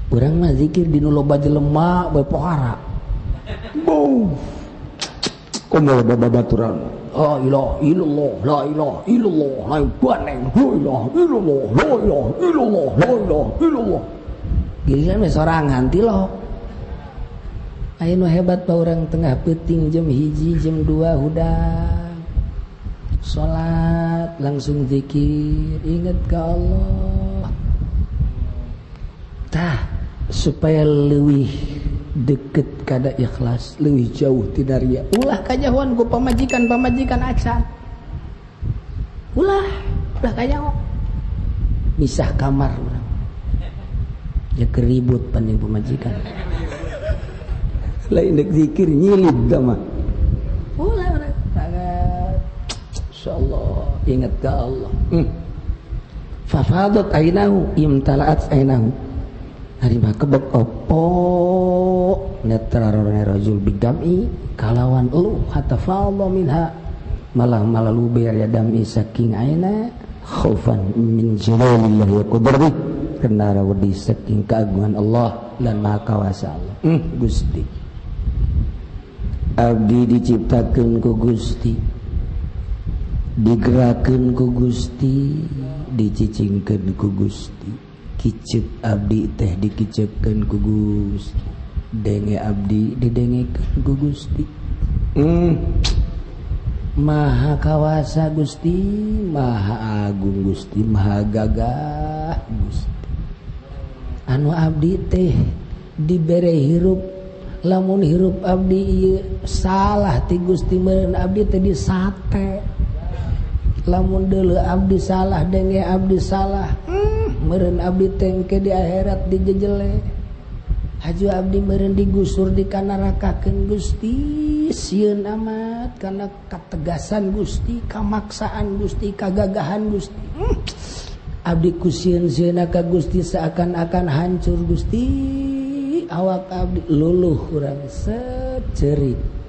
Urang mah zikir di nu loba jelema bae pohara. Beuh. Komo loba babaturan. La ilaha illallah, la ilaha illallah, la ilaha illallah, la ilaha illallah, la ilaha illallah. Giliran we sorangan ti lo. Aya nu hebat pa urang tengah peuting jam 1 jam 2 hudang. Salat langsung zikir, ingat ka Allah. Tah supaya leuwih deket kada ikhlas, leuwih jauh tina riya. Ulah kanyahoan ku pamajikan-pamajikan acan. Ulah, ulah kanyaho. Misah kamar urang. Ya keribut pan jeung pamajikan. Lain dek zikir nyilid da mah. Ulah urang. Insyaallah ingat ka Allah. Fafadat ainahu imtala'at ainahu. Hari mah kebek opo netrarone rajul bidami kalawan elu hatta fadha minha malah malah luber ya dami saking aina khaufan min jalalillahi wa qudratihi karena wedi saking keagungan Allah lan maha kawasa Allah. Gusti abdi diciptakeun ku Gusti, digerakkeun ku Gusti, dicicingkeun ku Gusti. Kicep abdi teh dikicepkeun ku Gusti, denge abdi didengekeun ku Gusti. Maha kawasa Gusti, maha agung Gusti, maha gagah Gusti. Anu abdi teh dibere hirup, lamun hirup abdi ieu salah ti Gusti meureun abdi teh disate. Lamun deuleu abdi salah, denge abdi salah, meureun abdi tengke di akhirat dijejele. Haju abdi meureun digusur di kanarakakeun Gusti, sieun amat kana kategasan Gusti, kamaksaan Gusti, kagagahan Gusti. Abdi ku sieun-sieunna ka Gusti seakan-akan hancur Gusti. Awak abdi luluh urang secerik.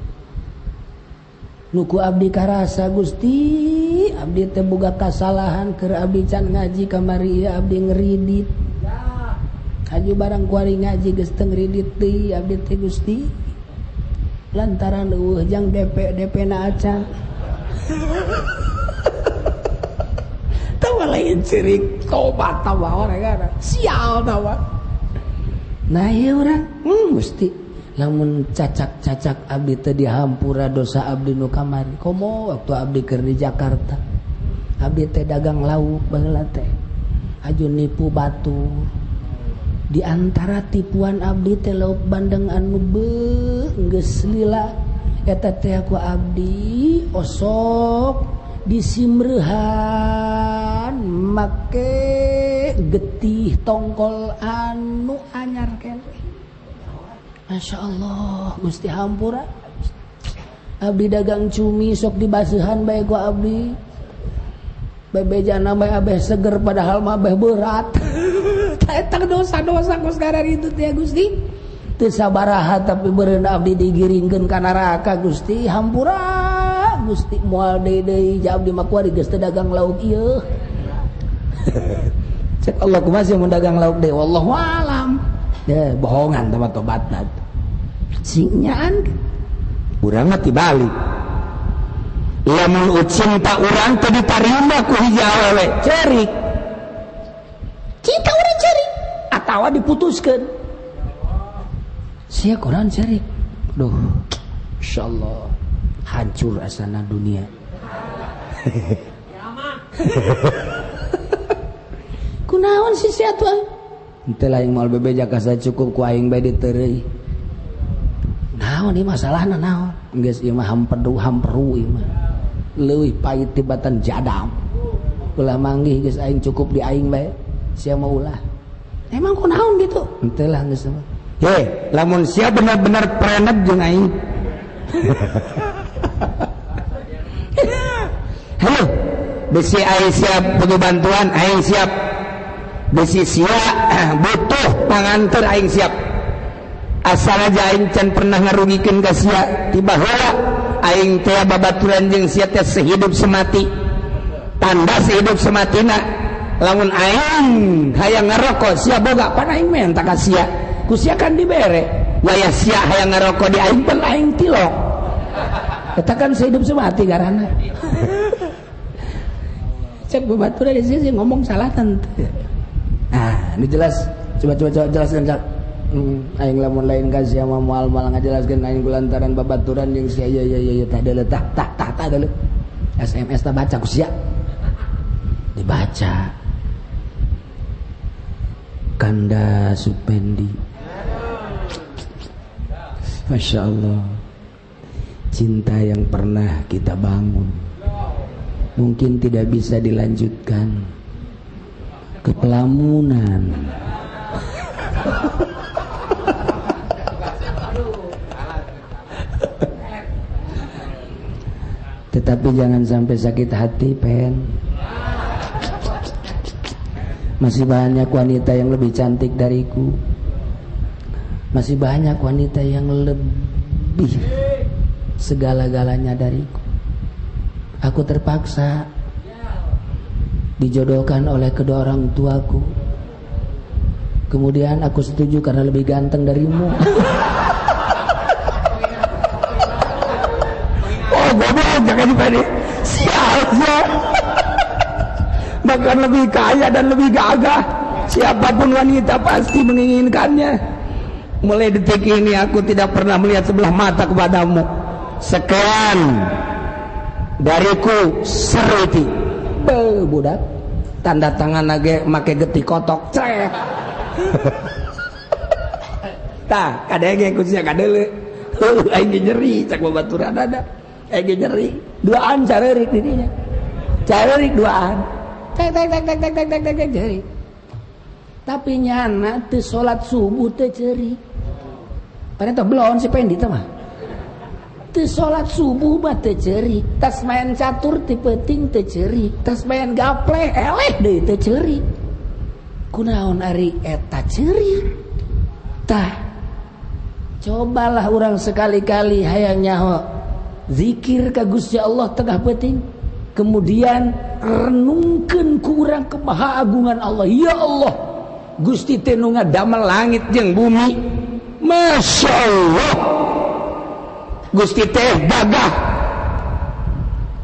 Nuku abdi karasa Gusti, abdi teh boga kasalahan keur abdi can ngaji kamari ieu abdi ngeridit. Haju barang kuari ngaji geus teu ngeridit deui abdi teh Gusti. Lantaran eueuh jang DP DP na acan. Tawa lain cerik tobat tawa orang sial tawa. Nah ieu urang Gusti lamun cacak-cacak abdi teh dihampura dosa abdi nu kamari. Komo waktu abdi keur di Jakarta. Abdi teh dagang lauk baheula teh. Aju nipu batur. Di antara tipuan abdi teh lauk bandeng anu beuh geus lila eta teh ku abdi osok disimreuhan make getih tongkol anu anyar keneh. Masya Allah Gusti hampura. Abdi dagang cumi sok dibaseuhan bae ku abdi. Bebejana bae abeh seger padahal mah abeh berat. Eta dosa-dosa ku sekarang itu teh Gusti. Teu sabaraha tapi beureun abdi digiringkeun ka neraka Gusti hampura Gusti moal deui deui ja abdi mah kuari geus teu dagang lauk ieu. Cek Allah kumaha sih mun dagang lauk deui wallahu alam. Ya, bohongan sama tobatna. Sinyaan urang mah tibalik. Lamun cinta urang teu ditarima ku hiji awewe, cerik. Cinta urang cerik atawa diputuskeun. Sia Quran cerik. Duh, insyaallah hancur asana dunia. Kunaon sih sia tuh? Henteu lain moal bebeja ka saya cukup ku aing bae diteureuy. Naon ieu masalahna naon? Geus ieu mah hampedu hamperu ieu mah. Leuwih pahit tibatan jadam. Ulah manggih geus aing cukup di aing bae. Sia mah ulah. Emang kunaon gitu? Henteu lah geus mah. Heh, lamun sia bener-bener prenet jeung aing. Halo, besi aing siap butuh bantuan, aing siap. Besi sia butuh panganter aing siap. Asal aja aing can pernah ngarugikeun ka sia, tiba heula aing teh babaturan jeung sia teh sehidup semati. Tanda sehidup sematina Lamun aing hayang ngarokok sia boga pan aing menta ka sia. Ku sia kan dibere. Waya sia hayang ngarokok di aing pan aing tilok. Eta kan sehidup semati garana. Cek babaturan di sini ngomong salah tentu. Nah, ini jelas. Coba jelaskan. Aing lamun lain ka sia mah moal moal ngajelaskeun aing kulantaran babaturan jeung sia ya ya ya tah deuleu tah tah tah tah deuleu. SMS tah baca ku sia. Dibaca. Kanda Supendi. Masya Allah. Cinta yang pernah kita bangun mungkin tidak bisa dilanjutkan ke pelamunan. Tetapi jangan sampai sakit hati, Pen. Masih banyak wanita yang lebih cantik dariku. Masih banyak wanita yang lebih segala-galanya dariku. Aku terpaksa dijodohkan oleh kedua orang tuaku. Kemudian aku setuju karena lebih ganteng darimu. Oh, goblok, jangan dibalik. Sial, sial. Bahkan lebih kaya dan lebih gagah. Siapapun wanita pasti menginginkannya. Mulai detik ini aku tidak pernah melihat sebelah mata kepadamu. Sekian dariku seruti. Be budak, tanda tangan lagi make getih kotok cek. Tah, kadenge kuncinya kadeule. Heuh, aing nyeri cak babaturan ada. Aing nyeri. Duaan careurik di dinya. Careurik duaan. Tek tek tek tek tek tek tek tek ceurik. Tapi nyana teu salat subuh teu ceurik. Padahal teh belon si Pendi teh mah. Teu salat subuh mah teu ceurik, tas main catur ti peuting teu ceurik, tas main gaple eleh deui teu ceurik. Kunaon ari eta ceurik? Tah, cobalah urang sekali-kali hayang nyaho zikir ka Gusti Allah tengah peuting, kemudian renungkeun ku urang kemahaagungan Allah. Ya Allah, Gusti teh nu ngadamel langit jeung bumi. Masya Allah, Gusti teh gagah.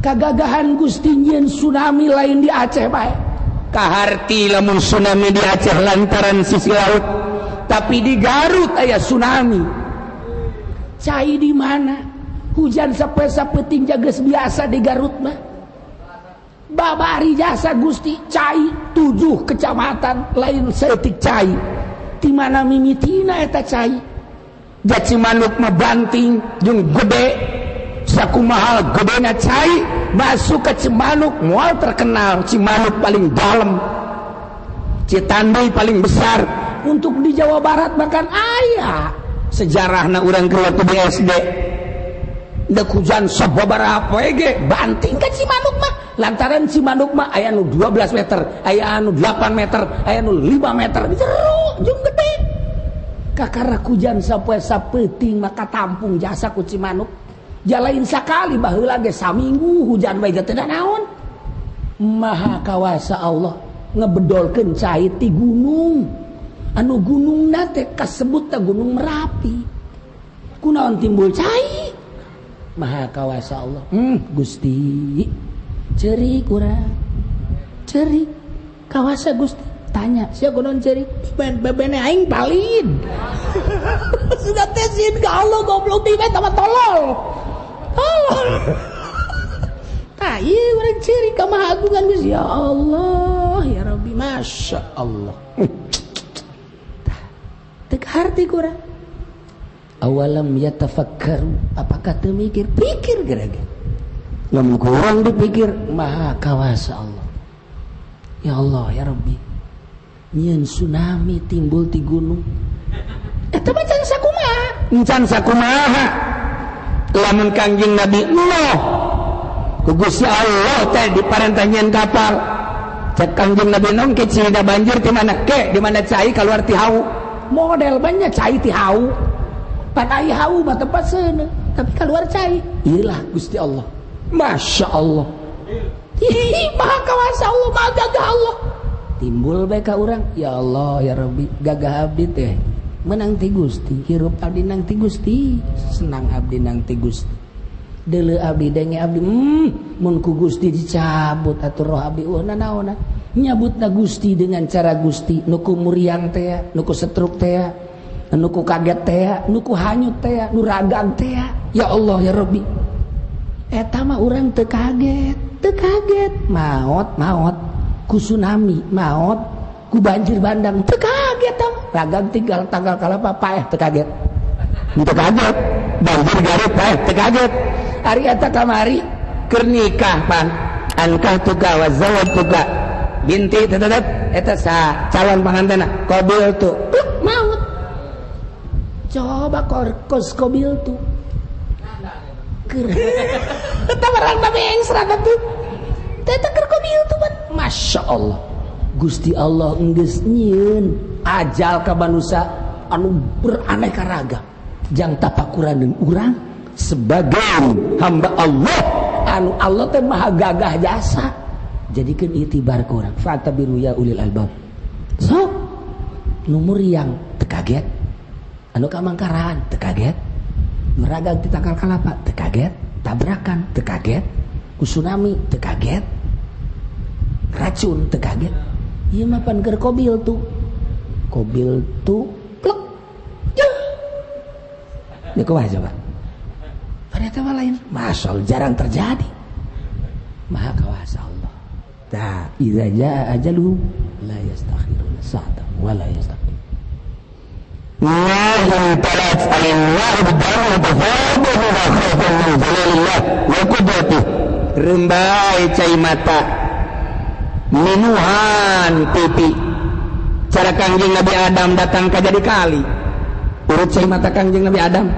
Kagagahan Gusti nyieun tsunami lain di Aceh bae. Kaharti lamun tsunami di Aceh lantaran sisi laut, tapi di Garut aya tsunami. Cai di mana? Hujan sampai sapeting jages biasa di Garut mah. Babari jasa Gusti cai 7 kecamatan lain saeutik cai. Di mana mimitina eta cai? Cimanuk mah banting jeung gede sakumaha gedena cai masuk ke Cimanuk moal terkenal. Cimanuk paling dalam, Citanduy paling besar. Untuk di Jawa Barat bahkan aya sejarahna urang keur waktu di SD dek hujan sababaraha poe ge banting ka Cimanuk mah, lantaran Cimanuk mah aya nu 12 meter, aya anu 8 meter, aya nu 5 meter, jero jeung gede. Kakara hujan sapoe sapeuting maka tampung jasa ku Cimanuk. Jalain sakali baheula ge saminggu hujan bae teu naon. Maha kawasa Allah ngebedolkeun cai ti gunung. Anu gunungna teh kasebut teh Gunung Merapi. Kunaon timbul cai? Maha kawasa Allah. Gusti ceurik urang. Ceurik kawasa Gusti. Tanya, sia kunaon ceurik? Bebene aing palid. Sudah tesin ka Allah goblok di bae tambah tolol. Tolol. Tah ieu urang ceurik ka Maha Agungan Gusti. Ya Allah, ya Rabbi, Masya Allah. Tah, teu harti kurang. Awalam yatafakkaru, apakah teu mikir? Pikir gerege. Lamun kurang dipikir, Maha Kawasa Allah. Ya Allah, ya Rabbi. Nyieun tsunami timbul ti gunung. Eta mah can sakumaha? Can sakumaha. Lamun Kangjeng Nabi Nuh ku Gusti Allah teh diparentah nyieun kapal. Cek Kangjeng Nabi Nuh ke cina banjir di mana? Ke di mana cai keluar ti hau. Model banyak cai ti hau. Pan ai hau mah tempat seuneu, tapi keluar cai. Iyalah Gusti Allah. Masya Allah. Ih, Maha Kawasa Allah, Maha Gagah Allah. Timbul bae ka urang, ya Allah ya Rabbi, gagah abdi teh menang ti Gusti, hirup abdi nang ti Gusti, senang abdi nang ti Gusti. Deuleu abdi denge abdi, mun ku Gusti dicabut atuh roh abdi eueuh nanaonan. Nyabutna Gusti dengan cara Gusti, nu ku muriang teh, nu ku setruk teh, nu ku kaget teh, nu ku hanyut teh, nu ragag teh. Ya Allah ya Rabbi. Eta mah urang teu kaget, maot maot ku tsunami, maot ku banjir bandang, teu kaget tah. Ragag tinggal tanggal kalapa paeh teu kaget. Teu kaget, banjir garet paeh teu kaget. Ari eta kamari keur nikah pan, ankah tuka wa zawaj tuka. Binti tetet eta sa calon pangantena qabil tu maut. Coba kos qabil tu. Keur eta barang babengsrat atuh. Eta keur qabil tu pan. Masya Allah. Gusti Allah enggeus nyieun ajal ka manusia anu beraneka ragam. Jang tapakuran deun urang sebagai hamba Allah anu Allah teh maha gagah jasa. Jadikeun itibar ku urang. Fatabiru ya ulil albab. Sok nu muriang teu kaget, anu kamangkarahan teu kaget, nu ragag ti tangkal kalapa teu kaget, tabrakan teu kaget, ku tsunami teu kaget, racun teu kaget. Ieu mah pan keur qabil tu. Qabil tu plek. Ya kumaha coba? Ternyata mah lain. Masya Allah, jarang terjadi. Maha kawasa Allah. Nah, idza jaa ajaluhum la yastakhiruna sa'atan wa la yastaqdimun. Wa talat alillah bid'ah wa khawfan min jalalillah wa qudratihi. Rembai cai mata minuhan pipi. Cara Kangjeng Nabi Adam datang ka jadi kali. Urut cai mata Kangjeng Nabi Adam.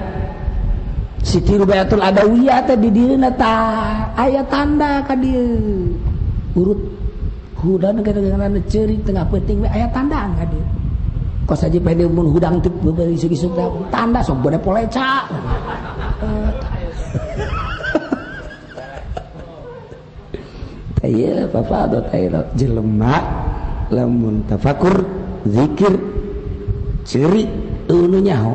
Siti Rubayatul Adawiyah teh di dirina tah aya tanda ka dieu. Urut hudang kadang-kadang ceurik tengah peuting we aya tanda ka dieu. Kos aja pede mun hudang teu isuk-isuk tanda sok bode poleca. Tah papa atau tah jelema lamun tafakur zikir ceurik nu nyaho.